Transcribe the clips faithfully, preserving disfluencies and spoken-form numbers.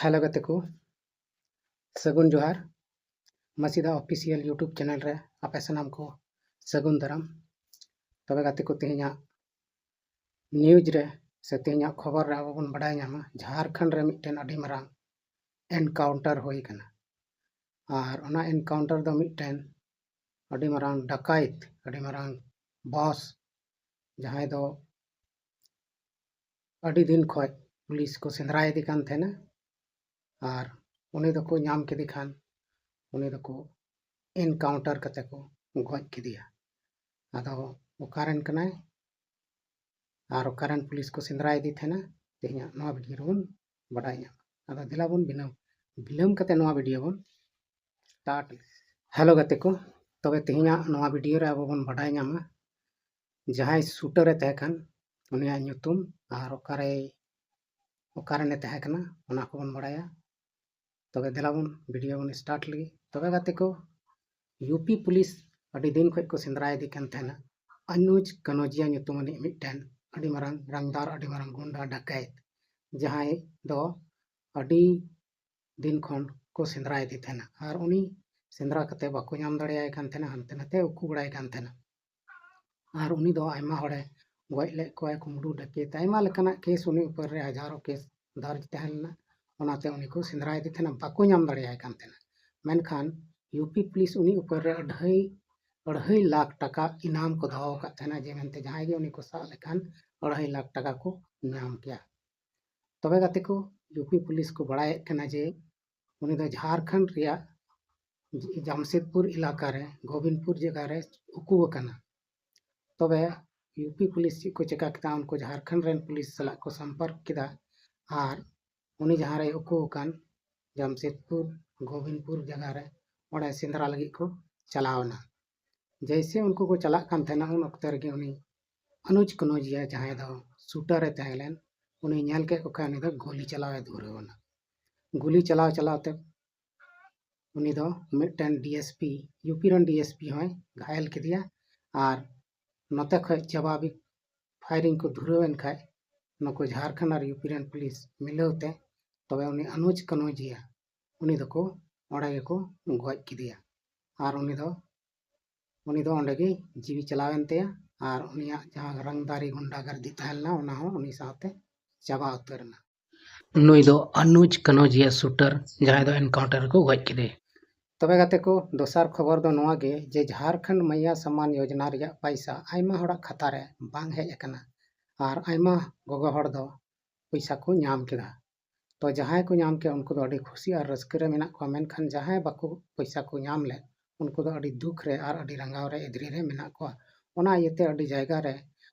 Hello ᱜᱟᱛᱮ ᱠᱚ, ᱥᱟᱹᱜᱩᱱ ᱡᱚᱦᱟᱨ᱾ ᱢᱟᱹᱥᱤᱫᱟ ᱚᱯᱷᱤᱥᱤᱭᱟᱞ YouTube ᱪᱮᱱᱮᱞ ᱨᱮ ᱟᱯᱮ ᱥᱟᱱᱟᱢ ᱠᱚ ᱥᱟᱹᱜᱩᱱ ᱫᱟᱨᱟᱢ᱾ ᱛᱚᱵᱮ ᱜᱟᱛᱮ ᱠᱚ, ᱛᱮᱦᱮᱧᱟᱜ ᱱᱤᱭᱩᱡᱽ ᱨᱮ ᱥᱮ ᱛᱮᱦᱮᱧᱟᱜ ᱠᱷᱚᱵᱚᱨ ᱨᱮ ᱟᱵᱚ ᱵᱚᱱ ᱵᱟᱰᱟᱭ ᱧᱟᱢᱟ, ᱡᱷᱟᱲᱠᱷᱚᱸᱰ ᱨᱮ ᱢᱤᱫᱴᱮᱱ ᱟᱹᱰᱤ ᱢᱟᱨᱟᱝ ᱮᱱᱠᱟᱣᱩᱱᱴᱟᱨ ᱦᱩᱭ ᱟᱠᱟᱱᱟ᱾ ᱟᱨ ᱚᱱᱟ ᱮᱱᱠᱟᱣᱩᱱᱴᱟᱨ ᱫᱚ ᱢᱤᱫᱴᱮᱱ ᱟᱹᱰᱤ ᱢᱟᱨᱟᱝ ᱰᱟᱠᱟᱭᱛ, ᱟᱹᱰᱤ ᱢᱟᱨᱟᱝ ᱵᱚᱥ, ᱡᱟᱦᱟᱸᱭ ᱫᱚ ᱟᱹᱰᱤ ᱫᱤᱱ ᱠᱷᱚᱱ ᱯᱩᱞᱤᱥ ᱠᱚ ᱥᱮᱸᱫᱽᱨᱟᱭᱮᱫᱮ ᱠᱟᱱ ᱛᱟᱦᱮᱱᱟ᱾ ᱟᱨ ᱩᱱᱤ ᱫᱚᱠᱚ ᱧᱟᱢ ᱠᱮᱫᱮ ᱠᱷᱟᱱ ᱩᱱᱤ ᱫᱚᱠᱚ ᱮᱱᱠᱟᱣᱩᱱᱴᱟᱨ ᱠᱟᱛᱮ ᱠᱚ ᱜᱚᱡ ᱠᱮᱫᱮᱭᱟ᱾ ᱟᱫᱚ ᱚᱠᱟᱨᱮᱱ ᱠᱟᱱᱟᱭ ᱟᱨ ᱚᱠᱟᱨᱮᱱ ᱯᱩᱞᱤᱥ ᱠᱚ ᱥᱮᱸᱫᱽᱨᱟᱭᱮᱫᱮ ᱛᱟᱦᱮᱱᱟ, ᱛᱮᱦᱮᱧᱟᱜ ᱱᱚᱣᱟ ᱵᱷᱤᱰᱤᱭᱳ ᱨᱮᱵᱚᱱ ᱵᱟᱰᱟᱭ ᱧᱟᱢᱟ᱾ ᱟᱫᱚ ᱫᱮᱞᱟ ᱵᱚᱱ ᱵᱤᱞᱚᱢ, ᱵᱤᱞᱚᱢ ᱠᱟᱛᱮ ᱱᱚᱣᱟ ᱵᱷᱤᱰᱤᱭᱳ ᱵᱚᱱ ᱥᱴᱟᱨᱴ᱾ ᱦᱮᱞᱳ ᱜᱟᱛᱮ ᱠᱚ, ᱛᱚᱵᱮ ᱛᱮᱦᱮᱧᱟᱜ ᱱᱚᱣᱟ ᱵᱷᱤᱰᱤᱭᱳ ᱨᱮ ᱟᱵᱚ ᱵᱚᱱ ᱵᱟᱰᱟᱭ ᱧᱟᱢᱟ ᱡᱟᱦᱟᱸᱭ ᱥᱩᱴᱟᱨᱮ ᱛᱟᱦᱮᱸ ᱠᱟᱱ, ᱩᱱᱤᱭᱟᱜ ᱧᱩᱛᱩᱢ ᱟᱨ ᱚᱠᱟᱨᱮ, ᱚᱠᱟᱨᱮᱱᱮ ᱛᱟᱦᱮᱸ ᱠᱟᱱᱟ, ᱚᱱᱟ ᱠᱚᱵᱚᱱ ᱵᱟᱲᱟᱭᱟ᱾ ᱛᱚᱵᱮ ᱫᱮᱞᱟ ᱵᱚᱱ ᱵᱷᱤᱰᱤᱭᱳ ᱵᱚᱱ ᱥᱴᱟᱨᱴ ᱞᱮᱜᱮ᱾ ᱛᱚᱵᱮ ᱜᱟᱛᱮ ᱠᱚ, ᱭᱩᱯᱤ ᱯᱩᱞᱤᱥ ᱟᱹᱰᱤ ᱫᱤᱱ ᱠᱷᱚᱱ ᱠᱚ ᱥᱮᱸᱫᱽᱨᱟᱭᱮᱫᱮ ᱠᱟᱱ ᱛᱟᱦᱮᱱᱟ ᱟᱱᱩᱡᱽ ᱠᱟᱱᱚᱡᱤᱭᱟ ᱧᱩᱛᱩᱢᱟᱱᱤᱡ ᱢᱤᱫᱴᱮᱱ ᱟᱹᱰᱤ ᱢᱟᱨᱟᱝ ᱨᱟᱝᱫᱟᱨ, ᱟᱹᱰᱤ ᱢᱟᱨᱟᱝ ᱜᱩᱱᱰᱟ ᱰᱟᱠᱟᱭᱛ, ᱡᱟᱦᱟᱸᱭ ᱫᱚ ᱟᱹᱰᱤ ᱫᱤᱱ ᱠᱷᱚᱱ ᱠᱚ ᱥᱮᱸᱫᱽᱨᱟᱭᱮᱫᱮ ᱛᱟᱦᱮᱱᱟ᱾ ᱟᱨ ᱩᱱᱤ ᱥᱮᱸᱫᱽᱨᱟ ᱠᱟᱛᱮ ᱵᱟᱠᱚ ᱧᱟᱢ ᱫᱟᱲᱮᱭᱟᱭ ᱠᱟᱱ ᱛᱟᱦᱮᱱᱟ, ᱦᱟᱱᱛᱮ ᱱᱟᱛᱮ ᱩᱠᱩ ᱵᱟᱲᱟᱭ ᱠᱟᱱ ᱛᱟᱦᱮᱱᱟ᱾ ᱟᱨ ᱩᱱᱤ ᱫᱚ ᱟᱭᱢᱟ ᱦᱚᱲᱮ ᱜᱚᱡ ᱞᱮᱫ ᱠᱚᱣᱟᱭ, ᱠᱩᱢᱵᱽᱲᱩ ᱰᱟᱹᱠᱟᱹᱛ, ᱟᱭᱢᱟ ᱞᱮᱠᱟᱱᱟᱜ ᱠᱮᱥ ᱩᱱᱤ ᱩᱯᱚᱨ ᱨᱮ ᱦᱟᱡᱟᱨᱚ ᱠᱮᱥ ᱫᱟᱨᱡᱽ ᱛᱟᱦᱮᱸ ᱞᱮᱱᱟ᱾ ᱚᱱᱟᱛᱮ ᱩᱱᱤ ᱠᱚ ᱥᱮᱸᱫᱽᱨᱟᱭᱮᱫᱮ ᱛᱟᱦᱮᱱᱟ, ᱵᱟᱠᱚ ᱧᱟᱢ ᱫᱟᱲᱮᱭᱟᱭ ᱠᱟᱱ ᱛᱟᱦᱮᱱᱟ᱾ ᱢᱮᱱᱠᱷᱟᱱ ᱭᱩᱯᱤ ᱯᱩᱞᱤᱥ ᱩᱱᱤ ᱩᱯᱚᱨ ᱨᱮ ᱟᱹᱲᱦᱟᱹᱭ, ᱟᱹᱲᱦᱟᱹᱭ ᱞᱟᱠᱷ ᱴᱟᱠᱟ ᱤᱱᱟᱢ ᱠᱚ ᱫᱚᱦᱚ ᱟᱠᱟᱫ ᱛᱟᱦᱮᱱᱟ, ᱡᱮ ᱢᱮᱱᱛᱮ ᱡᱟᱦᱟᱸᱭ ᱜᱮ ᱩᱱᱤ ᱠᱚ ᱥᱟᱵ ᱞᱮᱠᱷᱟᱱ ᱟᱹᱲᱦᱟᱹᱭ ᱞᱟᱠᱷ ᱴᱟᱠᱟ ᱠᱚ ᱧᱟᱢ ᱠᱮᱭᱟ᱾ ᱛᱚᱵᱮ ᱜᱟᱛᱮ ᱠᱚ, ᱭᱩᱯᱤ ᱯᱩᱞᱤᱥ ᱠᱚ ᱵᱟᱲᱟᱭᱮᱫ ᱠᱟᱱᱟ ᱡᱮ ᱩᱱᱤ ᱫᱚ ᱡᱷᱟᱲᱠᱷᱚᱸᱰ ᱨᱮᱭᱟᱜ ᱡᱟᱢᱥᱮᱫᱽᱯᱩᱨ ᱮᱞᱟᱠᱟ ᱨᱮ ᱜᱳᱵᱤᱱᱫᱽᱯᱩᱨ ᱡᱟᱭᱜᱟ ᱨᱮ ᱩᱠᱩ ᱟᱠᱟᱱᱟ᱾ ᱛᱚᱵᱮ ᱭᱩᱯᱤ ᱯᱩᱞᱤᱥ ᱪᱮᱫ ᱠᱚ ᱪᱮᱠᱟ ᱠᱮᱫᱟ, ᱩᱱᱠᱩ ᱡᱷᱟᱲᱠᱷᱚᱸᱰ ᱨᱮᱱ ᱯᱩᱞᱤᱥ ᱥᱟᱞᱟᱜ ᱠᱚ ᱥᱚᱢᱯᱚᱨᱠ ᱠᱮᱫᱟ ᱟᱨ ᱩᱱᱤ ᱡᱟᱦᱟᱸ ᱨᱮᱭ ᱩᱠᱩ ᱟᱠᱟᱱ ᱡᱟᱢᱥᱮᱫᱽᱯᱩᱨ ᱜᱳᱵᱤᱱᱫᱽᱯᱩᱨ ᱡᱟᱭᱜᱟ ᱨᱮ, ᱚᱸᱰᱮ ᱥᱮᱸᱫᱽᱨᱟ ᱞᱟᱹᱜᱤᱫ ᱠᱚ ᱪᱟᱞᱟᱣ ᱮᱱᱟ᱾ ᱡᱮᱭᱥᱮ ᱩᱱᱠᱩ ᱠᱚ ᱪᱟᱞᱟᱜ ᱠᱟᱱ ᱛᱟᱦᱮᱱᱟ, ᱩᱱ ᱚᱠᱛᱮ ᱨᱮᱜᱮ ᱩᱱᱤ ᱟᱱᱩᱡᱽ ᱠᱟᱱᱚᱡᱤᱭᱟ, ᱡᱟᱦᱟᱸᱭ ᱫᱚ ᱥᱩᱴᱟᱨ ᱮ ᱛᱟᱦᱮᱸ ᱞᱮᱱ, ᱩᱱᱤ ᱧᱮᱞ ᱠᱮᱫ ᱠᱚ ᱠᱷᱟᱱ ᱩᱱᱤ ᱫᱚ ᱜᱩᱞᱤ ᱪᱟᱞᱟᱣ ᱮ ᱫᱷᱩᱨᱟᱹᱣ ᱮᱱᱟ᱾ ᱜᱩᱞᱤ ᱪᱟᱞᱟᱣ ᱪᱟᱞᱟᱣ ᱛᱮ ᱩᱱᱤ ᱫᱚ ᱢᱤᱫᱴᱮᱱ ᱰᱤ ᱮᱥ ᱯᱤ, ᱭᱩᱯᱤ ᱨᱮᱱ ᱰᱤ ᱮᱥ ᱯᱤ ᱦᱚᱸᱭ ᱜᱷᱟᱭᱮᱞ ᱠᱮᱫᱮᱭᱟ᱾ ᱟᱨ ᱱᱚᱛᱮ ᱠᱷᱚᱱ ᱡᱟᱵᱟᱵᱤ ᱯᱷᱟᱭᱨᱤᱝ ᱠᱚ ᱫᱷᱩᱨᱟᱹᱣ ᱮᱱ ᱠᱷᱟᱱ ᱱᱩᱠᱩ ᱡᱷᱟᱲᱠᱷᱚᱸᱰ ᱟᱨ ᱭᱩᱯᱤ ᱨᱮᱱ ᱯᱩᱞᱤᱥ ᱢᱤᱞᱟᱹᱣ ᱛᱮ ᱛᱚᱵᱮ ᱩᱱᱤ ᱟᱱᱩᱡᱽ ᱠᱟᱱᱚᱡᱤᱭᱟ, ᱩᱱᱤ ᱫᱚᱠᱚ ᱚᱸᱰᱮ ᱜᱮᱠᱚ ᱜᱚᱡ ᱠᱮᱫᱮᱭᱟ᱾ ᱟᱨ ᱩᱱᱤ ᱫᱚ ᱩᱱᱤ ᱫᱚ ᱚᱸᱰᱮ ᱜᱮ ᱡᱤᱣᱤ ᱪᱟᱞᱟᱣᱮᱱ ᱛᱟᱭᱟ᱾ ᱟᱨ ᱩᱱᱤᱭᱟᱜ ᱡᱟᱦᱟᱸ ᱨᱟᱝᱫᱟᱨᱤ ᱜᱩᱱᱰᱟᱜᱟᱨᱫᱤ ᱛᱟᱦᱮᱸ ᱞᱮᱱᱟ, ᱚᱱᱟ ᱦᱚᱸ ᱩᱱᱤ ᱥᱟᱶᱛᱮ ᱪᱟᱵᱟ ᱩᱛᱟᱹᱨ ᱮᱱᱟ᱾ ᱱᱩᱭ ᱫᱚ ᱟᱱᱩᱡᱽ ᱠᱟᱱᱚᱡᱤᱭᱟ ᱥᱩᱴᱟᱨ, ᱡᱟᱦᱟᱸᱭ ᱫᱚ ᱮᱱᱠᱟᱣᱩᱱᱴᱟᱨ ᱨᱮᱠᱚ ᱜᱚᱡ ᱠᱮᱫᱮ᱾ ᱛᱚᱵᱮ ᱜᱟᱛᱮ ᱠᱚ, ᱫᱚᱥᱟᱨ ᱠᱷᱚᱵᱚᱨ ᱫᱚ ᱱᱚᱣᱟ ᱜᱮ ᱡᱮ ᱡᱷᱟᱨᱠᱷᱚᱸᱰ ᱢᱟᱭᱭᱟ ᱥᱚᱢᱢᱟᱱ ᱭᱳᱡᱚᱱᱟ ᱨᱮᱭᱟᱜ ᱯᱟᱭᱥᱟ ᱟᱭᱢᱟ ᱦᱚᱲᱟᱜ ᱠᱷᱟᱛᱟ ᱨᱮ ᱵᱟᱝ ᱦᱮᱡ ᱟᱠᱟᱱᱟ ᱟᱨ ᱟᱭᱢᱟ ᱜᱚᱜᱚ ᱦᱚᱲ ᱫᱚ ᱯᱚᱭᱥᱟ ᱠᱚ ᱧᱟᱢ ᱠᱮᱫᱟ᱾ ᱛᱚ ᱡᱟᱦᱟᱸᱭ ᱠᱚ ᱧᱟᱢ ᱠᱮᱫ, ᱩᱱᱠᱩ ᱫᱚ ᱟᱹᱰᱤ ᱠᱷᱩᱥᱤ ᱟᱨ ᱨᱟᱹᱥᱠᱟᱹ ᱨᱮ ᱢᱮᱱᱟᱜ ᱠᱚᱣᱟ, ᱢᱮᱱᱠᱷᱟᱱ ᱡᱟᱦᱟᱸᱭ ᱵᱟᱠᱚ ᱯᱚᱭᱥᱟ ᱠᱚ ᱧᱟᱢ ᱞᱮᱫ, ᱩᱱᱠᱩ ᱫᱚ ᱟᱹᱰᱤ ᱫᱩᱠ ᱨᱮ ᱟᱨ ᱟᱹᱰᱤ ᱨᱟᱸᱜᱟᱣ ᱨᱮ, ᱮᱫᱽᱨᱤ ᱨᱮ ᱢᱮᱱᱟᱜ ᱠᱚᱣᱟ᱾ ᱚᱱᱟ ᱤᱭᱟᱹᱛᱮ ᱟᱹᱰᱤ ᱡᱟᱭᱜᱟ ᱨᱮ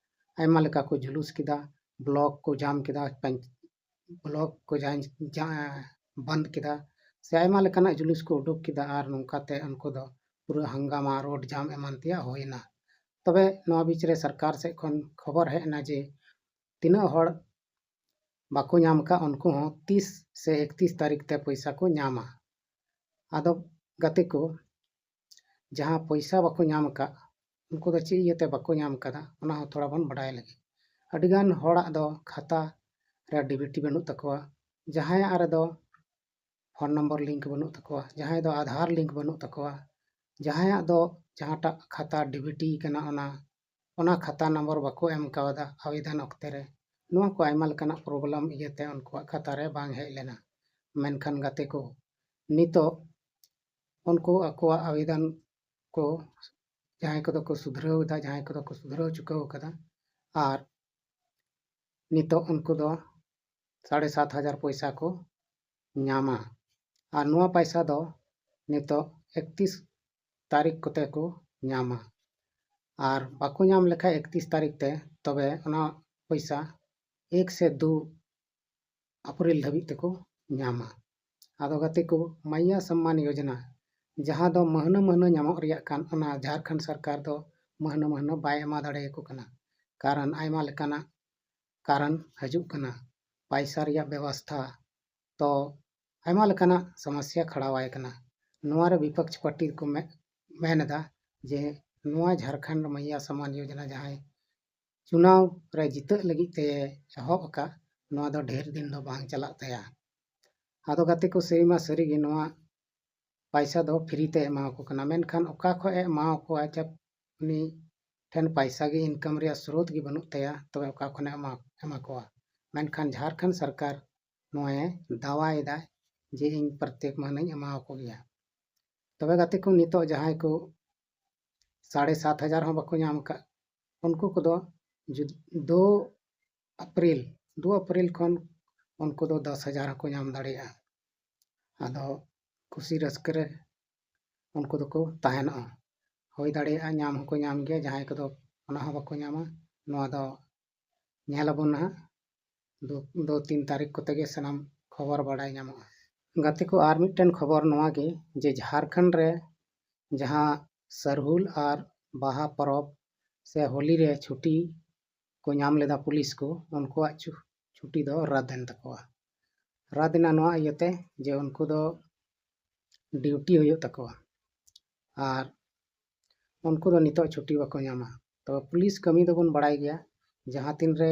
ᱟᱭᱢᱟ ᱞᱮᱠᱟ ᱠᱚ ᱡᱩᱞᱩᱥ ᱠᱮᱫᱟ, ᱵᱞᱚᱠ ᱠᱚ ᱡᱟᱢ ᱠᱮᱫᱟ, ᱯᱟᱧ-, ᱵᱞᱚᱠ ᱠᱚ ᱡᱟ-, ᱡᱟ-, ᱵᱚᱱᱫ ᱠᱮᱫᱟ, ᱥᱮ ᱟᱭᱢᱟ ᱞᱮᱠᱟᱱᱟᱜ ᱡᱩᱞᱩᱥ ᱠᱚ ᱩᱰᱩᱠ ᱠᱮᱫᱟ᱾ ᱟᱨ ᱱᱚᱝᱠᱟᱛᱮ ᱩᱱᱠᱩ ᱫᱚ ᱯᱩᱨᱟᱹ ᱦᱟᱝᱜᱟᱢᱟ, ᱨᱳᱰ ᱡᱟᱢ ᱮᱢᱟᱱ ᱛᱮᱭᱟᱜ ᱦᱩᱭᱱᱟ᱾ ᱛᱚᱵᱮ ᱱᱚᱣᱟ ᱵᱤᱪ ᱨᱮ ᱥᱚᱨᱠᱟᱨ ᱥᱮᱫ ᱠᱷᱚᱱ ᱠᱷᱚᱵᱚᱨ ᱦᱮᱡ ᱮᱱᱟ ᱡᱮ ᱛᱤᱱᱟᱹᱜ ᱦᱚᱲ ᱵᱟᱠᱚ ᱧᱟᱢ ᱟᱠᱟᱫ, ᱩᱱᱠᱩ ᱦᱚᱸ ᱛᱤᱥ ᱥᱮ ᱮᱠᱛᱤᱥ ᱛᱟᱹᱨᱤᱠᱷ ᱛᱮ ᱯᱚᱭᱥᱟ ᱠᱚ ᱧᱟᱢᱟ᱾ ᱟᱫᱚ ᱜᱟᱛᱮ ᱠᱚ, ᱡᱟᱦᱟᱸ ᱯᱚᱭᱥᱟ ᱵᱟᱠᱚ ᱧᱟᱢ ᱟᱠᱟᱫ, ᱩᱱᱠᱩ ᱫᱚ ᱪᱮᱫ ᱤᱭᱟᱹᱛᱮ ᱵᱟᱠᱚ ᱧᱟᱢ ᱟᱠᱟᱫᱟ, ᱚᱱᱟ ᱦᱚᱸ ᱛᱷᱚᱲᱟ ᱵᱚᱱ ᱵᱟᱰᱟᱭ ᱞᱮᱜᱮ᱾ ᱟᱹᱰᱤᱜᱟᱱ ᱦᱚᱲᱟᱜ ᱫᱚ ᱠᱷᱟᱛᱟ ᱨᱮ ᱰᱤᱵᱤᱴᱤ ᱵᱟᱹᱱᱩᱜ ᱛᱟᱠᱚᱣᱟ, ᱡᱟᱦᱟᱸᱭᱟᱜ ᱨᱮᱫᱚ ᱯᱷᱳᱱ ᱱᱚᱢᱵᱚᱨ ᱞᱤᱝᱠ ᱵᱟᱹᱱᱩᱜ ᱛᱟᱠᱚᱣᱟ, ᱡᱟᱦᱟᱸᱭ ᱫᱚ ᱟᱫᱷᱟᱨ ᱞᱤᱝᱠ ᱵᱟᱹᱱᱩᱜ ᱛᱟᱠᱚᱣᱟ, ᱡᱟᱦᱟᱸᱭᱟᱜ ᱫᱚ ᱡᱟᱦᱟᱸᱴᱟᱜ ᱠᱷᱟᱛᱟ ᱰᱤᱵᱤᱴᱤ ᱠᱟᱱᱟ, ᱚᱱᱟ, ᱚᱱᱟ ᱠᱷᱟᱛᱟ ᱱᱚᱢᱵᱚᱨ ᱵᱟᱠᱚ ᱮᱢ ᱠᱟᱣᱫᱟ ᱟᱵᱮᱫᱚᱱ ᱚᱠᱛᱮ ᱨᱮ᱾ ᱱᱚᱣᱟ ᱠᱚ ᱟᱭᱢᱟ ᱞᱮᱠᱟᱱᱟᱜ ᱯᱨᱚᱵᱞᱮᱢ ᱤᱭᱟᱹᱛᱮ ᱩᱱᱠᱩᱣᱟᱜ ᱠᱷᱟᱛᱟ ᱨᱮ ᱵᱟᱝ ᱦᱮᱡ ᱞᱮᱱᱟ᱾ ᱢᱮᱱᱠᱷᱟᱱ ᱜᱟᱛᱮ ᱠᱚ, ᱱᱤᱛᱚᱜ ᱩᱱᱠᱩ ᱟᱠᱚᱣᱟᱜ ᱟᱵᱮᱫᱚᱱ ᱠᱚ, ᱡᱟᱦᱟᱸᱭ ᱠᱚᱫᱚ ᱠᱚ ᱥᱩᱫᱷᱨᱟᱹᱣ ᱮᱫᱟ, ᱡᱟᱦᱟᱸᱭ ᱠᱚᱫᱚ ᱠᱚ ᱥᱩᱫᱷᱨᱟᱹᱣ ᱪᱩᱠᱟᱹᱣ ᱟᱠᱟᱫᱟ, ᱟᱨ ᱱᱤᱛᱚᱜ ᱩᱱᱠᱩ ᱫᱚ ᱥᱟᱲᱮ ᱥᱟᱛ ᱦᱟᱡᱟᱨ ᱯᱚᱭᱥᱟ ᱠᱚ ᱧᱟᱢᱟ᱾ ᱟᱨ ᱱᱚᱣᱟ ᱯᱚᱭᱥᱟ ᱫᱚ ᱱᱤᱛᱚᱜ ᱮᱠᱛᱤᱥ ᱛᱟᱹᱨᱤᱠᱷ ᱠᱚᱛᱮ ᱠᱚ ᱧᱟᱢᱟ᱾ ᱟᱨ ᱵᱟᱠᱚ ᱧᱟᱢ ᱞᱮᱠᱷᱟᱡ ᱮᱠᱛᱤᱥ ᱛᱟᱹᱨᱤᱠᱷ ᱛᱮ, ᱛᱚᱵᱮ ᱚᱱᱟ ᱯᱚᱭᱥᱟ ᱮᱠ ᱥᱮ ᱫᱩ ᱟᱯᱨᱤᱞ ᱫᱷᱟᱹᱵᱤᱡ ᱛᱮᱠᱚ ᱧᱟᱢᱟ᱾ ᱟᱫᱚ ᱜᱟᱛᱮ ᱠᱚ, ᱢᱟᱭᱭᱟ ᱥᱚᱢᱢᱟᱱ ᱭᱳᱡᱚᱱᱟ, ᱡᱟᱦᱟᱸ ᱫᱚ ᱢᱟᱹᱦᱱᱟᱹ ᱢᱟᱹᱦᱱᱟᱹ ᱧᱟᱢᱚᱜ ᱨᱮᱭᱟᱜ ᱠᱟᱱ, ᱚᱱᱟ ᱡᱷᱟᱲᱠᱷᱚᱸᱰ ᱥᱚᱨᱠᱟᱨ ᱫᱚ ᱢᱟᱹᱦᱱᱟᱹ ᱢᱟᱹᱦᱱᱟᱹ ᱵᱟᱭ ᱮᱢᱟ ᱫᱟᱲᱮᱭᱟᱠᱚ ᱠᱟᱱᱟ᱾ ᱠᱟᱨᱚᱱ ᱟᱭᱢᱟ ᱞᱮᱠᱟᱱᱟᱜ ᱠᱟᱨᱚᱱ ᱦᱤᱡᱩᱜ ᱠᱟᱱᱟ, ᱯᱟᱭᱥᱟ ᱨᱮᱭᱟᱜ ᱵᱮᱵᱚᱥᱛᱷᱟ, ᱛᱚ ᱟᱭᱢᱟ ᱞᱮᱠᱟᱱᱟᱜ ᱥᱚᱢᱚᱥᱥᱟ ᱠᱷᱟᱲᱟᱣᱟᱭ ᱠᱟᱱᱟ᱾ ᱱᱚᱣᱟ ᱨᱮ ᱵᱤᱯᱚᱠᱥ ᱯᱟᱨᱴᱤ ᱠᱚ ᱢᱮ-, ᱢᱮᱱ ᱮᱫᱟ ᱡᱮ ᱱᱚᱣᱟ ᱡᱷᱟᱲᱠᱷᱚᱸᱰ ᱢᱟᱭᱭᱟ ᱥᱚᱢᱢᱟᱱ ᱭᱳᱡᱚᱱᱟ ᱡᱟᱦᱟᱸᱭ ᱪᱩᱱᱟᱣ ᱨᱮ ᱡᱤᱛᱟᱹᱜ ᱞᱟᱹᱜᱤᱫ ᱛᱮ ᱮᱦᱚᱵ ᱟᱠᱟᱫ, ᱱᱚᱣᱟ ᱫᱚ ᱰᱷᱮᱨ ᱫᱤᱱ ᱫᱚ ᱵᱟᱝ ᱪᱟᱞᱟᱜ ᱛᱟᱭᱟ᱾ ᱟᱫᱚ ᱜᱟᱛᱮ ᱠᱚ, ᱥᱟᱹᱨᱤ ᱢᱟ ᱥᱟᱹᱨᱤ ᱜᱮ, ᱱᱚᱣᱟ ᱯᱟᱭᱥᱟ ᱫᱚ ᱯᱷᱨᱤ ᱛᱮ ᱮᱢᱟᱣᱟᱠᱚ ᱠᱟᱱᱟ, ᱢᱮᱱᱠᱷᱟᱱ ᱚᱠᱟ ᱠᱷᱚᱱ ᱮ ᱮᱢᱟᱣᱟᱠᱚᱣᱟ? ᱡᱟᱵ ᱩᱱᱤ ᱴᱷᱮᱱ ᱯᱟᱭᱥᱟ ᱜᱮ, ᱤᱱᱠᱟᱢ ᱨᱮᱭᱟᱜ ᱥᱨᱳᱛ ᱜᱮ ᱵᱟᱹᱱᱩᱜ ᱛᱟᱭᱟ, ᱛᱚᱵᱮ ᱚᱠᱟ ᱠᱷᱚᱱᱮ ᱮᱢᱟ ᱮᱢᱟ ᱠᱚᱣᱟ? ᱢᱮᱱᱠᱷᱟᱱ ᱡᱷᱟᱲᱠᱷᱚᱸᱰ ᱥᱚᱨᱠᱟᱨ ᱱᱚᱣᱟᱭ ᱫᱟᱣᱟᱭᱮᱫᱟ ᱡᱮ ᱤᱧ ᱯᱨᱚᱛᱮᱠ ᱢᱟᱹᱦᱱᱟᱹᱧ ᱮᱢᱟᱣᱟᱠᱚ ᱜᱮᱭᱟ᱾ ᱛᱚᱵᱮ ᱜᱟᱛᱮ ᱠᱚ, ᱱᱤᱛᱚᱜ ᱡᱟᱦᱟᱸᱭ ᱠᱚ ᱥᱟᱲᱮ ᱥᱟᱛ ᱦᱟᱡᱟᱨ ᱦᱚᱸ ᱵᱟᱠᱚ ᱧᱟᱢ ᱟᱠᱟᱫ, ᱩᱱᱠᱩ ᱠᱚᱫᱚ ᱡᱩᱫ- ᱫᱩ ᱮᱯᱨᱤᱞ ᱫᱩ ᱮᱯᱨᱤᱞ ᱠᱷᱚᱱ ᱩᱱᱠᱩ ᱫᱚ ᱫᱚᱥ ᱦᱟᱡᱟᱨ ᱦᱚᱸᱠᱚ ᱧᱟᱢ ᱫᱟᱲᱮᱭᱟᱜᱼᱟ᱾ ᱟᱫᱚ ᱠᱩᱥᱤ ᱨᱟᱹᱥᱠᱟᱹ ᱨᱮ ᱩᱱᱠᱩ ᱫᱚᱠᱚ ᱛᱟᱦᱮᱱᱚᱜᱼᱟ᱾ ᱦᱩᱭ ᱫᱟᱲᱮᱭᱟᱜᱼᱟ ᱧᱟᱢ ᱦᱚᱸᱠᱚ ᱧᱟᱢ ᱜᱮᱭᱟ, ᱡᱟᱦᱟᱸᱭ ᱠᱚᱫᱚ ᱚᱱᱟ ᱦᱚᱸ ᱵᱟᱠᱚ ᱧᱟᱢᱟ᱾ ᱱᱚᱣᱟ ᱫᱚ ᱧᱮᱞ ᱟᱵᱚᱱ ᱱᱟᱦᱟᱜ ᱫᱩ ᱫᱩ ᱛᱤᱱ ᱛᱟᱹᱨᱤᱠᱷ ᱠᱚᱛᱮ ᱜᱮ ᱥᱟᱱᱟᱢ ᱠᱷᱚᱵᱚᱨ ᱵᱟᱲᱟᱭ ᱧᱟᱢᱚᱜᱼᱟ᱾ ᱜᱟᱛᱮ ᱠᱚ, ᱟᱨ ᱢᱤᱫᱴᱮᱱ ᱠᱷᱚᱵᱚᱨ ᱱᱚᱣᱟ ᱜᱮ ᱡᱮ ᱡᱷᱟᱲᱠᱷᱚᱸᱰ ᱨᱮ ᱡᱟᱦᱟᱸ ᱥᱟᱨᱦᱩᱞ ᱟᱨ ᱵᱟᱦᱟ ᱯᱚᱨᱚᱵᱽ ᱥᱮ ᱦᱳᱞᱤ ᱨᱮ ᱪᱷᱩᱴᱤ ᱠᱚ ᱧᱟᱢ ᱞᱮᱫᱟ ᱯᱩᱞᱤᱥ ᱠᱚ, ᱩᱱᱠᱩᱣᱟᱜ ᱪᱷᱩ- ᱪᱷᱩᱴᱤ ᱫᱚ ᱨᱟᱫ ᱮᱱ ᱛᱟᱠᱚᱣᱟ᱾ ᱨᱟᱫ ᱮᱱᱟ ᱱᱚᱣᱟ ᱤᱭᱟᱹᱛᱮ ᱡᱮ ᱩᱱᱠᱩ ᱫᱚ ᱰᱤᱭᱩᱴᱤ ᱦᱩᱭᱩᱜ ᱛᱟᱠᱚᱣᱟ ᱟᱨ ᱩᱱᱠᱩ ᱫᱚ ᱱᱤᱛᱚᱜ ᱪᱷᱩᱴᱤ ᱵᱟᱠᱚ ᱧᱟᱢᱟ᱾ ᱛᱚ ᱯᱩᱞᱤᱥ ᱠᱟᱹᱢᱤ ᱫᱚᱵᱚᱱ ᱵᱟᱲᱟᱭ ᱜᱮᱭᱟ, ᱡᱟᱦᱟᱸ ᱛᱤᱱ ᱨᱮ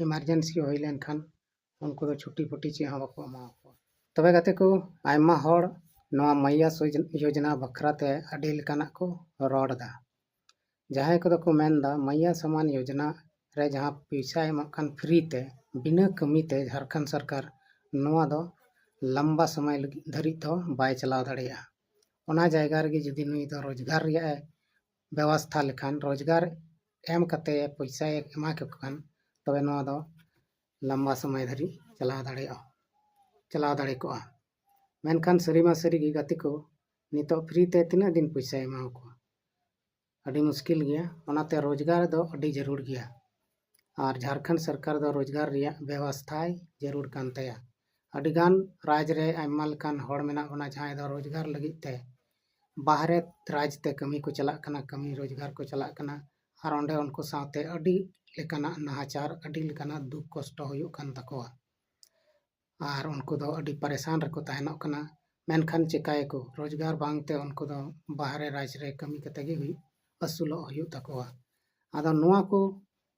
ᱮᱢᱟᱨᱡᱮᱱᱥᱤ ᱦᱩᱭ ᱞᱮᱱᱠᱷᱟᱱ ᱩᱱᱠᱩ ᱫᱚ ᱪᱷᱩᱴᱤ ᱯᱷᱩᱴᱤ ᱪᱮᱫ ᱦᱚᱸ ᱵᱟᱠᱚ ᱮᱢᱟ ᱠᱚᱣᱟ᱾ ᱛᱚᱵᱮ ᱜᱟᱛᱮ ᱠᱚ, ᱟᱭᱢᱟ ᱦᱚᱲ ᱱᱚᱣᱟ ᱢᱟᱭᱭᱟ ᱥᱳᱡ- ᱭᱳᱡᱽᱱᱟ ᱵᱟᱠᱷᱨᱟ ᱛᱮ ᱟᱹᱰᱤ ᱞᱮᱠᱟᱱᱟᱜ ᱠᱚ ᱨᱚᱲ ᱮᱫᱟ᱾ ᱡᱟᱦᱟᱸᱭ ᱠᱚᱫᱚ ᱠᱚ ᱢᱮᱱ ᱮᱫᱟ ᱢᱟᱭᱭᱟ ᱥᱟᱢᱟᱱ ᱭᱳᱡᱽᱱᱟ ᱨᱮ ᱡᱟᱦᱟᱸ ᱯᱚᱭᱥᱟ ᱮᱢᱚᱜ ᱠᱟᱱ ᱯᱷᱨᱤ ᱛᱮ, ᱵᱤᱱᱟᱹ ᱠᱟᱹᱢᱤ ᱛᱮ ᱡᱷᱟᱲᱠᱷᱚᱸᱰ ᱥᱚᱨᱠᱟᱨ, ᱱᱚᱣᱟ ᱫᱚ ᱞᱟᱢᱵᱟ ᱥᱚᱢᱚᱭ ᱞᱟᱹᱜᱤᱫ ᱫᱷᱟᱹᱨᱤᱡ ᱫᱚ ᱵᱟᱭ ᱪᱟᱞᱟᱣ ᱫᱟᱲᱮᱭᱟᱜᱼᱟ᱾ ᱚᱱᱟ ᱡᱟᱭᱜᱟ ᱨᱮᱜᱮ ᱡᱩᱫᱤ ᱱᱩᱭ ᱫᱚ ᱨᱳᱡᱽᱜᱟᱨ ᱨᱮᱭᱟᱜ ᱮ ᱵᱮᱵᱚᱥᱛᱷᱟ ᱞᱮᱠᱷᱟᱱ, ᱨᱳᱡᱽᱜᱟᱨ ᱮᱢ ᱠᱟᱛᱮ ᱯᱚᱭᱥᱟᱭ ᱮᱢᱟ ᱠᱚ ᱠᱷᱟᱱ, ᱛᱚᱵᱮ ᱱᱚᱣᱟ ᱫᱚ ᱞᱟᱢᱵᱟ ᱥᱚᱢᱚᱭ ᱫᱷᱟᱹᱨᱤᱡ ᱪᱟᱞᱟᱣ ᱫᱟᱲᱮᱭᱟᱜᱼᱟ, ᱪᱟᱞᱟᱣ ᱫᱟᱲᱮ ᱠᱚᱜᱼᱟ᱾ ᱢᱮᱱᱠᱷᱟᱱ ᱥᱟᱹᱨᱤ ᱢᱟ ᱥᱟᱹᱨᱤ ᱜᱮ ᱜᱟᱛᱮ ᱠᱚ, ᱱᱤᱛᱚᱜ ᱯᱷᱨᱤ ᱛᱮ ᱛᱤᱱᱟᱹᱜ ᱫᱤᱱ ᱯᱚᱭᱥᱟᱭ ᱮᱢᱟ ᱠᱚᱣᱟ? ᱟᱹᱰᱤ ᱢᱩᱥᱠᱤᱞ ᱜᱮᱭᱟ᱾ ᱚᱱᱟᱛᱮ ᱨᱳᱡᱽᱜᱟᱨ ᱫᱚ ᱟᱹᱰᱤ ᱡᱟᱹᱨᱩᱲ ᱜᱮᱭᱟ᱾ ᱟᱨ ᱡᱷᱟᱲᱠᱷᱚᱸᱰ ᱥᱚᱨᱠᱟᱨ ᱫᱚ ᱨᱳᱡᱽᱜᱟᱨ ᱨᱮᱭᱟᱜ ᱵᱮᱵᱚᱥᱛᱷᱟᱭ ᱡᱟᱹᱨᱩᱲ ᱠᱟᱱ ᱛᱟᱭᱟ᱾ ᱟᱹᱰᱤᱜᱟᱱ ᱨᱟᱡᱽ ᱨᱮ ᱟᱭᱢᱟ ᱞᱮᱠᱟᱱ ᱦᱚᱲ ᱢᱮᱱᱟᱜ ᱵᱚᱱᱟ, ᱡᱟᱦᱟᱸᱭ ᱫᱚ ᱨᱳᱡᱽᱜᱟᱨ ᱞᱟᱹᱜᱤᱫ ᱛᱮ ᱵᱟᱦᱨᱮ ᱨᱟᱡᱽ ᱛᱮ ᱠᱟᱹᱢᱤ ᱠᱚ ᱪᱟᱞᱟᱜ ᱠᱟᱱᱟ, ᱠᱟᱹᱢᱤ ᱨᱳᱡᱽᱜᱟᱨ ᱠᱚ ᱪᱟᱞᱟᱜ ᱠᱟᱱᱟ᱾ ᱟᱨ ᱚᱸᱰᱮ ᱩᱱᱠᱩ ᱥᱟᱶᱛᱮ ᱟᱹᱰᱤ ᱞᱮᱠᱟᱱᱟᱜ ᱱᱟᱦᱟᱪᱟᱨ, ᱟᱹᱰᱤ ᱞᱮᱠᱟᱱᱟᱜ ᱫᱩᱠ ᱠᱚᱥᱴᱚ ᱦᱩᱭᱩᱜ ᱠᱟᱱ ᱛᱟᱠᱚᱣᱟ᱾ ᱟᱨ ᱩᱱᱠᱩ ᱫᱚ ᱟᱹᱰᱤ ᱯᱟᱨᱮᱥᱟᱱ ᱨᱮᱠᱚ ᱛᱟᱦᱮᱱᱚᱜ ᱠᱟᱱᱟ᱾ ᱢᱮᱱᱠᱷᱟᱱ ᱪᱮᱠᱟᱭᱟᱠᱚ? ᱨᱳᱡᱽᱜᱟᱨ ᱵᱟᱝᱛᱮ ᱩᱱᱠᱩ ᱫᱚ ᱵᱟᱦᱨᱮ ᱨᱟᱡᱽ ᱨᱮ ᱠᱟᱹᱢᱤ ᱠᱟᱛᱮ ᱜᱮ ᱦᱩᱭᱩᱜ, ᱟᱹᱥᱩᱞᱚᱜ ᱦᱩᱭᱩᱜ ᱛᱟᱠᱚᱣᱟ᱾ ᱟᱫᱚ ᱱᱚᱣᱟ ᱠᱚ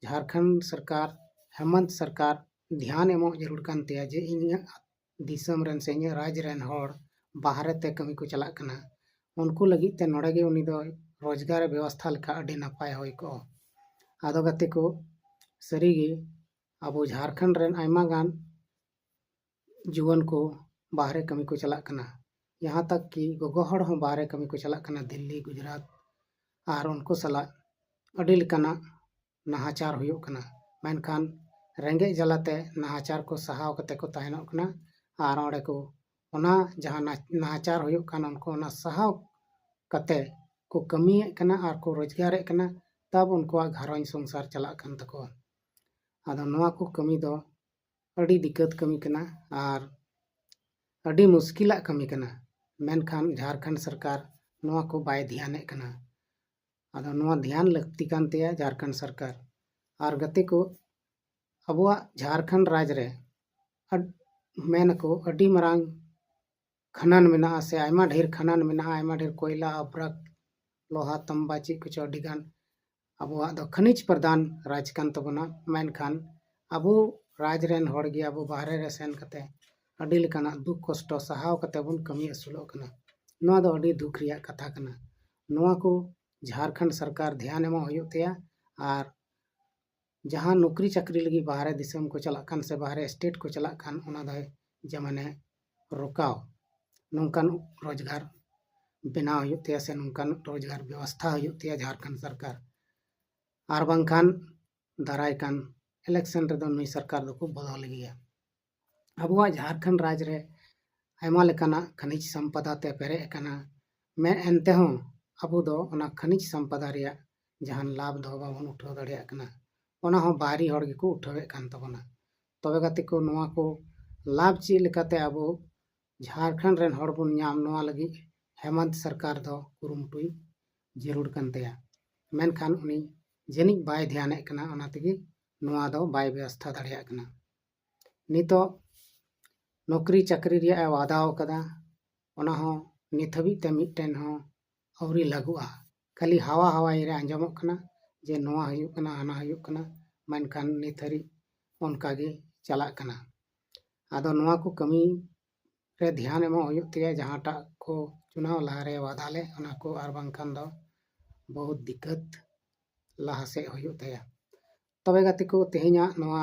ᱡᱷᱟᱲᱠᱷᱚᱸᱰ ᱥᱚᱨᱠᱟᱨ, ᱦᱮᱢᱚᱱᱛ ᱥᱚᱨᱠᱟᱨ ᱫᱷᱮᱭᱟᱱ ᱮᱢᱚᱜ ᱡᱟᱹᱨᱩᱲ ᱠᱟᱱ ᱛᱟᱭᱟ ᱡᱮ ᱤᱧᱟᱹᱜ ᱫᱤᱥᱚᱢ ᱨᱮᱱ ᱥᱮ ᱤᱧᱟᱹᱜ ᱨᱟᱡᱽ ᱨᱮᱱ ᱦᱚᱲ ᱵᱟᱦᱨᱮ ᱛᱮ ᱠᱟᱹᱢᱤ ᱠᱚ ᱪᱟᱞᱟᱜ ᱠᱟᱱᱟ, ᱩᱱᱠᱩ ᱞᱟᱹᱜᱤᱫ ᱛᱮ ᱱᱚᱰᱮ ᱜᱮ ᱩᱱᱤ ᱫᱚ ᱨᱳᱡᱽᱜᱟᱨ ᱮ ᱵᱮᱵᱚᱥᱛᱷᱟ ᱞᱮᱠᱷᱟᱱ ᱟᱹᱰᱤ ᱱᱟᱯᱟᱭ ᱦᱩᱭ ᱠᱚᱜᱼᱟ᱾ ᱟᱫᱚ ᱜᱟᱛᱮ ᱠᱚ, ᱥᱟᱹᱨᱤᱜᱮ ᱟᱵᱚ ᱡᱷᱟᱲᱠᱷᱚᱸᱰ ᱨᱮᱱ ᱟᱭᱢᱟ ᱜᱟᱱ ᱡᱩᱣᱟᱹᱱ ᱠᱚ ᱵᱟᱦᱨᱮ ᱠᱟᱹᱢᱤ ᱠᱚ ᱪᱟᱞᱟᱜ ᱠᱟᱱᱟ᱾ ᱡᱟᱦᱟᱸ ᱛᱟᱠ ᱠᱤ ᱜᱚᱜᱚ ᱦᱚᱲ ᱦᱚᱸ ᱵᱟᱦᱨᱮ ᱠᱟᱹᱢᱤ ᱠᱚ ᱪᱟᱞᱟᱜ ᱠᱟᱱᱟ ᱫᱤᱞᱞᱤ, ᱜᱩᱡᱽᱨᱟᱴ, ᱟᱨ ᱩᱱᱠᱩ ᱥᱟᱞᱟᱜ ᱟᱹᱰᱤ ᱞᱮᱠᱟᱱᱟᱜ ᱱᱟᱦᱟᱪᱟᱨ ᱦᱩᱭᱩᱜ ᱠᱟᱱᱟ᱾ ᱢᱮᱱᱠᱷᱟᱱ ᱨᱮᱸᱜᱮᱡ ᱡᱟᱞᱟᱛᱮ ᱱᱟᱦᱟᱪᱟᱨ ᱠᱚ ᱥᱟᱦᱟᱣ ᱠᱟᱛᱮ ᱠᱚ ᱛᱟᱦᱮᱱᱚᱜ ᱠᱟᱱᱟ ᱟᱨ ᱚᱸᱰᱮ ᱠᱚ ᱚᱱᱟ ᱡᱟᱦᱟᱸ ᱱᱟ-, ᱱᱟᱦᱟᱪᱟᱨ ᱦᱩᱭᱩᱜ ᱠᱟᱱ ᱩᱱᱠᱩ ᱚᱱᱟ ᱥᱟᱦᱟᱣ ᱠᱟᱛᱮ ᱠᱚ ᱠᱟᱹᱢᱤᱭᱮᱫ ᱠᱟᱱᱟ ᱟᱨ ᱠᱚ ᱨᱳᱡᱽᱜᱟᱨᱮᱫ ᱠᱟᱱᱟ, ᱛᱟᱵ ᱩᱱᱠᱩᱣᱟᱜ ᱜᱷᱟᱨᱚᱸᱡᱽ ᱥᱚᱝᱥᱟᱨ ᱪᱟᱞᱟᱜ ᱠᱟᱱ ᱛᱟᱠᱚᱣᱟ᱾ ᱟᱫᱚ ᱱᱚᱣᱟ ᱠᱚ ᱠᱟᱹᱢᱤ ᱫᱚ ᱟᱹᱰᱤ ᱫᱤᱠᱠᱟᱹᱛ ᱠᱟᱹᱢᱤ ᱠᱟᱱᱟ ᱟᱨ ᱟᱹᱰᱤ ᱢᱩᱥᱠᱤᱞᱟᱜ ᱠᱟᱹᱢᱤ ᱠᱟᱱᱟ᱾ ᱢᱮᱱᱠᱷᱟᱱ ᱡᱷᱟᱲᱠᱷᱚᱸᱰ ᱥᱚᱨᱠᱟᱨ ᱱᱚᱣᱟ ᱠᱚ ᱵᱟᱭ ᱫᱷᱮᱭᱟᱱᱮᱫ ᱠᱟᱱᱟ᱾ ᱟᱫᱚ ᱱᱚᱣᱟ ᱫᱷᱮᱭᱟᱱ ᱞᱟᱹᱠᱛᱤ ᱠᱟᱱ ᱛᱟᱭᱟ ᱡᱷᱟᱲᱠᱷᱚᱸᱰ ᱥᱚᱨᱠᱟᱨ᱾ ᱟᱨ ᱜᱟᱛᱮ ᱠᱚ, ᱟᱵᱚᱣᱟᱜ ᱡᱷᱟᱲᱠᱷᱚᱸᱰ ᱨᱟᱡᱽ ᱨᱮ ᱟᱹᱰ-, ᱢᱮᱱᱟᱠᱚ ᱟᱹᱰᱤ ᱢᱟᱨᱟᱝ ᱠᱷᱟᱱᱟᱱ ᱢᱮᱱᱟᱜᱼᱟ ᱥᱮ ᱟᱭᱢᱟ ᱰᱷᱮᱨ ᱠᱷᱟᱱᱟᱱ ᱢᱮᱱᱟᱜᱼᱟ, ᱟᱭᱢᱟ ᱰᱷᱮᱨ ᱠᱚᱭᱞᱟ, ᱟᱵᱨᱟᱠ, ᱞᱳᱦᱟ, ᱛᱟᱢᱵᱟ, ᱪᱮᱫ ᱠᱚᱪᱚ ᱟᱹᱰᱤ ᱜᱟᱱ᱾ ᱟᱵᱚᱣᱟᱜ ᱫᱚ ᱠᱷᱟᱱᱤᱡᱽ ᱯᱨᱚᱫᱷᱟᱱ ᱨᱟᱡᱽ ᱠᱟᱱ ᱛᱟᱵᱚᱱᱟ, ᱢᱮᱱᱠᱷᱟᱱ ᱟᱵᱚ ᱨᱟᱡᱽ ᱨᱮᱱ ᱦᱚᱲ ᱜᱮ ᱟᱵᱚ ᱵᱟᱦᱨᱮ ᱨᱮ ᱥᱮᱱ ᱠᱟᱛᱮ ᱟᱹᱰᱤ ᱞᱮᱠᱟᱱᱟᱜ ᱫᱩᱠ ᱠᱚᱥᱴᱚ ᱥᱟᱦᱟᱣ ᱠᱟᱛᱮ ᱵᱚᱱ ᱠᱟᱹᱢᱤ ᱟᱹᱥᱩᱞᱚᱜ ᱠᱟᱱᱟ᱾ ᱱᱚᱣᱟ ᱫᱚ ᱟᱹᱰᱤ ᱫᱩᱠ ᱨᱮᱭᱟᱜ ᱠᱟᱛᱷᱟ ᱠᱟᱱᱟ᱾ ᱱᱚᱣᱟ ᱠᱚ ᱡᱷᱟᱲᱠᱷᱚᱸᱰ ᱥᱚᱨᱠᱟᱨ ᱫᱷᱮᱭᱟᱱ ᱮᱢᱚᱜ ᱦᱩᱭᱩᱜ ᱛᱟᱭᱟ ᱟᱨ ᱡᱟᱦᱟᱸ ᱱᱚᱠᱨᱤ ᱪᱟᱹᱠᱨᱤ ᱞᱟᱹᱜᱤᱫ ᱵᱟᱦᱨᱮ ᱫᱤᱥᱚᱢ ᱠᱚ ᱪᱟᱞᱟᱜ ᱠᱟᱱ ᱥᱮ ᱵᱟᱦᱨᱮ state ᱠᱚ ᱪᱟᱞᱟᱜ ᱠᱟᱱ, ᱚᱱᱟ ᱫᱚᱭ ᱡᱮ ᱢᱟᱱᱮ ᱨᱚᱠᱟᱣ, ᱱᱚᱝᱠᱟᱱ ᱨᱳᱡᱽᱜᱟᱨ ᱵᱮᱱᱟᱣ ᱦᱩᱭᱩᱜ ᱛᱟᱭᱟ ᱥᱮ ᱱᱚᱝᱠᱟᱱ ᱨᱳᱡᱽᱜᱟᱨ ᱵᱮᱵᱚᱥᱛᱷᱟ ᱦᱩᱭᱩᱜ ᱛᱟᱭᱟ ᱡᱷᱟᱲᱠᱷᱚᱸᱰ ᱥᱚᱨᱠᱟᱨ᱾ ᱟᱨ ᱵᱟᱝᱠᱷᱟᱱ ᱫᱟᱨᱟᱭ ᱠᱟᱱ election ᱨᱮᱫᱚ ᱱᱩᱭ ᱥᱚᱨᱠᱟᱨ ᱫᱚᱠᱚ ᱵᱚᱫᱚᱞ ᱜᱮᱭᱟ᱾ ᱟᱵᱚᱣᱟᱜ ᱡᱷᱟᱲᱠᱷᱚᱸᱰ ᱨᱟᱡᱽ ᱨᱮ ᱟᱭᱢᱟ ᱞᱮᱠᱟᱱᱟᱜ ᱠᱷᱟᱱᱤᱡᱽ ᱥᱚᱢᱯᱚᱫᱟ ᱛᱮ ᱯᱮᱨᱮᱡ ᱟᱠᱟᱱᱟ᱾ ᱢᱮ-, ᱮᱱᱛᱮ ᱦᱚᱸ ᱟᱵᱚ ᱫᱚ ᱚᱱᱟ ᱠᱷᱟᱱᱤᱡᱽ ᱥᱚᱢᱯᱚᱫᱟ ᱨᱮᱭᱟᱜ ᱡᱟᱦᱟᱱ ᱞᱟᱵᱷ ᱫᱚ ᱵᱟᱵᱚᱱ ᱩᱴᱷᱟᱹᱣ ᱫᱟᱲᱮᱭᱟᱜ ᱠᱟᱱᱟ᱾ ᱚᱱᱟ ᱦᱚᱸ ᱵᱟᱦᱨᱤ ᱦᱚᱲ ᱜᱮᱠᱚ ᱩᱴᱷᱟᱹᱣᱮᱫ ᱠᱟᱱ ᱛᱟᱵᱚᱱᱟ᱾ ᱛᱚᱵᱮ ᱜᱟᱛᱮ ᱠᱚ, ᱱᱚᱣᱟ ᱠᱚ ᱞᱟᱵᱷ ᱪᱮᱫ ᱞᱮᱠᱟᱛᱮ ᱟᱵᱚ ᱡᱷᱟᱲᱠᱷᱚᱸᱰ ᱨᱮᱱ ᱦᱚᱲ ᱵᱚᱱ ᱧᱟᱢ, ᱱᱚᱣᱟ ᱞᱟᱹᱜᱤᱫ ᱦᱮᱢᱚᱱᱛ ᱥᱚᱨᱠᱟᱨ ᱫᱚ ᱠᱩᱨᱩᱢᱩᱴᱩᱭ ᱡᱟᱹᱨᱩᱲ ᱠᱟᱱ ᱛᱟᱭᱟ᱾ ᱢᱮᱱᱠᱷᱟᱱ ᱩᱱᱤ ᱡᱟᱹᱱᱤᱡ ᱵᱟᱭ ᱫᱷᱮᱭᱟᱱᱮᱫ ᱠᱟᱱᱟ, ᱚᱱᱟ ᱛᱮᱜᱮ ᱱᱚᱣᱟ ᱫᱚ ᱵᱟᱭ ᱵᱮᱵᱚᱥᱛᱷᱟ ᱫᱟᱲᱮᱭᱟᱜ ᱠᱟᱱᱟ᱾ ᱱᱤᱛᱚᱜ ᱱᱚᱠᱨᱤ ᱪᱟᱹᱠᱨᱤ ᱨᱮᱭᱟᱜ ᱮ ᱣᱟᱫᱟᱣ ᱠᱟᱫᱟ, ᱚᱱᱟ ᱦᱚᱸ ᱱᱤᱛ ᱦᱟᱹᱵᱤᱡ ᱛᱮ ᱢᱤᱫᱴᱮᱱ ᱦᱚᱸ ᱟᱹᱣᱨᱤ ᱞᱟᱹᱜᱩᱜᱼᱟ᱾ ᱠᱷᱟᱹᱞᱤ ᱦᱟᱣᱟ ᱦᱟᱣᱟᱭ ᱨᱮ ᱟᱸᱡᱚᱢᱚᱜ ᱠᱟᱱᱟ ᱡᱮ ᱱᱚᱣᱟ ᱦᱩᱭᱩᱜ ᱠᱟᱱᱟ, ᱦᱟᱱᱟ ᱦᱩᱭᱩᱜ ᱠᱟᱱᱟ, ᱢᱮᱱᱠᱷᱟᱱ ᱱᱤᱛ ᱦᱟᱹᱨᱤᱡ ᱚᱱᱠᱟ ᱜᱮ ᱪᱟᱞᱟᱜ ᱠᱟᱱᱟ᱾ ᱟᱫᱚ ᱱᱚᱣᱟ ᱠᱚ ᱠᱟᱹᱢᱤ ᱨᱮ ᱫᱷᱮᱭᱟᱱ ᱮᱢᱚᱜ ᱦᱩᱭᱩᱜ ᱛᱟᱭᱟ, ᱡᱟᱦᱟᱸᱴᱟᱜ ᱠᱚ ᱪᱩᱱᱟᱣ ᱞᱟᱦᱟᱨᱮ ᱣᱟᱫᱟ ᱞᱮᱫ, ᱚᱱᱟ ᱠᱚ, ᱟᱨ ᱵᱟᱝᱠᱷᱟᱱ ᱫᱚ ᱵᱚᱦᱩᱛ ᱫᱤᱠᱠᱟᱛ ᱞᱟᱦᱟ ᱥᱮᱫ ᱦᱩᱭᱩᱜ ᱛᱟᱭᱟ᱾ ᱛᱚᱵᱮ ᱜᱟᱛᱮ ᱠᱚ, ᱛᱮᱦᱮᱧᱟᱜ ᱱᱚᱣᱟ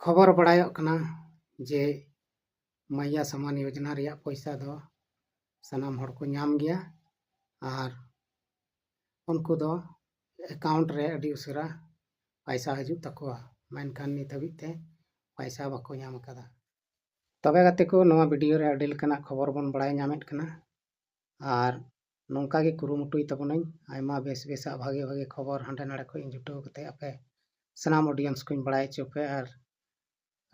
ᱠᱷᱚᱵᱚᱨ ᱵᱟᱲᱟᱭᱚᱜ ᱠᱟᱱᱟ ᱡᱮ ᱢᱟᱭᱭᱟ ᱥᱟᱢᱟᱱ ᱭᱳᱡᱚᱱᱟ ᱨᱮᱭᱟᱜ ᱯᱚᱭᱥᱟ ᱫᱚ ᱥᱟᱱᱟᱢ ᱦᱚᱲ ᱠᱚ ᱧᱟᱢ ᱜᱮᱭᱟ, ᱟᱨ ᱩᱱᱠᱩ ᱫᱚ ᱮᱠᱟᱣᱩᱱᱴ ᱨᱮ ᱟᱹᱰᱤ ᱩᱥᱟᱹᱨᱟ ᱯᱚᱭᱥᱟ ᱦᱤᱡᱩᱜ ᱛᱟᱠᱚᱣᱟ, ᱢᱮᱱᱠᱷᱟᱱ ᱱᱤᱛ ᱦᱟᱹᱵᱤᱡ ᱛᱮ ᱯᱚᱭᱥᱟ ᱵᱟᱠᱚ ᱧᱟᱢ ᱟᱠᱟᱫᱟ᱾ ᱛᱚᱵᱮ ᱜᱟᱛᱮ ᱠᱚ, ᱱᱚᱣᱟ ᱵᱷᱤᱰᱤᱭᱳ ᱨᱮ ᱟᱹᱰᱤ ᱞᱮᱠᱟᱱᱟᱜ ᱠᱷᱚᱵᱚᱨ ᱵᱚᱱ ᱵᱟᱲᱟᱭ ᱧᱟᱢᱮᱫ ᱠᱟᱱᱟ, ᱟᱨ ᱱᱚᱝᱠᱟ ᱜᱮ ᱠᱩᱨᱩᱢᱩᱴᱩᱭ ᱛᱟᱵᱚᱱᱟᱹᱧ ᱟᱭᱢᱟ ᱵᱮᱥ ᱵᱮᱥᱟᱜ ᱵᱷᱟᱜᱮ ᱵᱷᱟᱜᱮ ᱠᱷᱚᱵᱚᱨ ᱦᱟᱸᱰᱮ ᱱᱟᱰᱮ ᱠᱷᱚᱱ ᱤᱧ ᱡᱩᱴᱟᱹᱣ ᱠᱟᱛᱮ ᱟᱯᱮ ᱥᱟᱱᱟᱢ ᱚᱰᱤᱭᱮᱱᱥ ᱠᱚᱧ ᱵᱟᱲᱟᱭ ᱦᱚᱪᱚ ᱯᱮ, ᱟᱨ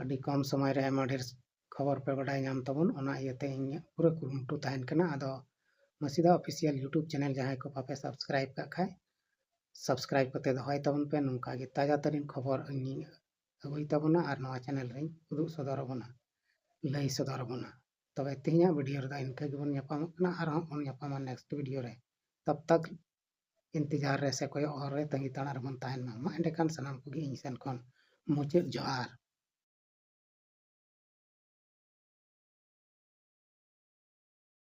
ᱟᱹᱰᱤ ᱠᱚᱢ ᱥᱚᱢᱚᱭ ᱨᱮ ᱟᱭᱢᱟ ᱰᱷᱮᱨ ᱠᱷᱚᱵᱚᱨ ᱯᱮ ᱵᱟᱰᱟᱭ ᱧᱟᱢ ᱛᱟᱵᱚᱱ, ᱚᱱᱟ ᱤᱭᱟᱹᱛᱮ ᱤᱧᱟᱹᱜ ᱯᱩᱨᱟᱹ ᱠᱩᱨᱩᱢᱩᱴᱩ ᱛᱟᱦᱮᱱ ᱠᱟᱱᱟ᱾ ᱟᱫᱚ ᱢᱟᱹᱥᱤᱫᱟ ᱚᱯᱷᱤᱥᱤᱭᱟᱞ ᱭᱩᱴᱩᱵᱽ ᱪᱮᱱᱮᱞ ᱡᱟᱦᱟᱸᱭ ᱠᱚ ᱵᱟᱯᱮ ᱥᱟᱵᱥᱠᱨᱟᱭᱤᱵ ᱠᱟᱜ ᱠᱷᱟᱡ, ᱥᱟᱵᱥᱠᱨᱟᱭᱤᱵ ᱠᱟᱛᱮ ᱫᱚᱦᱚᱭ ᱛᱟᱵᱚᱱ ᱯᱮ᱾ ᱱᱚᱝᱠᱟ ᱜᱮ ᱛᱟᱡᱟ ᱛᱟᱹᱨᱤᱱ ᱠᱷᱚᱵᱚᱨ ᱤᱧᱤᱧ ᱟᱹᱜᱩᱭ ᱛᱟᱵᱚᱱᱟ ᱟᱨ ᱱᱚᱣᱟ ᱪᱮᱱᱮᱞ ᱨᱮᱧ ᱩᱫᱩᱜ ᱥᱚᱫᱚᱨ ᱟᱵᱚᱱᱟ, ᱞᱟᱹᱭ ᱥᱚᱫᱚᱨ ᱟᱵᱚᱱᱟ᱾ ᱛᱚᱵᱮ ᱛᱮᱦᱮᱧᱟᱜ ᱵᱷᱤᱰᱤᱭᱳ ᱨᱮᱫᱚ ᱤᱱᱠᱟᱹ ᱜᱮᱵᱚᱱ ᱧᱟᱯᱟᱢᱚᱜ ᱠᱟᱱᱟ, ᱟᱨᱦᱚᱸ ᱵᱚᱱ ᱧᱟᱯᱟᱢᱟ ᱱᱮᱠᱥᱴ ᱵᱷᱤᱰᱤᱭᱳ ᱨᱮ᱾ ᱛᱟᱵ ᱛᱟᱠ ᱤᱱᱛᱮᱡᱟᱨ ᱨᱮ ᱥᱮ ᱠᱚᱭᱚᱜ ᱦᱚᱨ ᱨᱮ ᱛᱟᱺᱜᱤ ᱛᱟᱲᱟᱜ ᱨᱮᱵᱚᱱ ᱛᱟᱦᱮᱱ ᱢᱟ᱾ ᱢᱟ ᱮᱸᱰᱮᱠᱷᱟᱱ ᱥᱟᱱᱟᱢ ᱠᱚᱜᱮ ᱤᱧ ᱥᱮᱱ ᱠᱷᱚᱱ ᱢᱩᱪᱟᱹᱫ ᱡᱚᱦᱟᱨ᱾